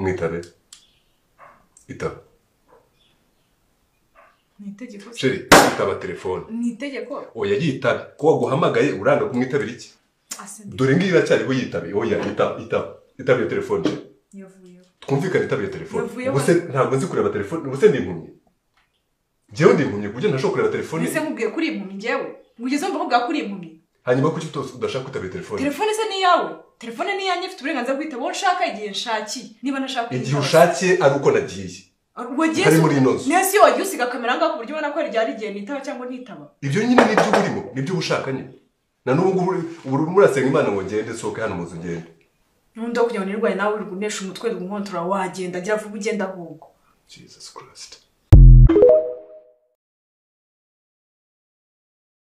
Mwitabe. Itaba. Ni itegeko se? Chérie, itaba telefone. Ni itegeko. Oya, yitabe. Ko waguhamagaye uranga kumwitabira iki? Ase ndi. Dore ngiyi iracyariho, yitabe. Oya, itaba, itaba. Itaba iyo telefone, chérie. Yavuyeho. Twumvikane, itaba iyo telefone. Yavuyeho. Ubuse ntabwo nzi kureba telefone? Ubuse ndi impumyi? Njyewe ndi impumyi ku buryo ntashobora kureba telefone? Ese nkubwiye kuri impumyi njyewe? Ngugeze mva nkubwira kuri impumyi? Hanyuma kuki udashaka kwitabira telefone? Telefone se ni iyawe? Telefone ni iyanjye, mfite uburenganzira bwo kwitaba uwo nshaka igihe nshakiye. Niba ntashaka Igihe kuyitaba- ushakiye ari uko nagiye. Wagiye Ntari muri ino nzu. Nese iyo wagiye usiga kamera ngaho ku buryo ubona ko ryari igihe nitaba cyangwa ntitaba? Ibyo nyine nibyo uba urimo, nibyo uba ushaka nyine. Na n'ubu ngubu ubu urimo urasenga Imana ngo ngende, nsohoke hano mu nzu ngende. N'undi wo kugira ngo nirwaye nawe uri gunesha umutwe uri kunkontorora, wagenda, gira vuba ugenda ahubwo. Jesus Christ.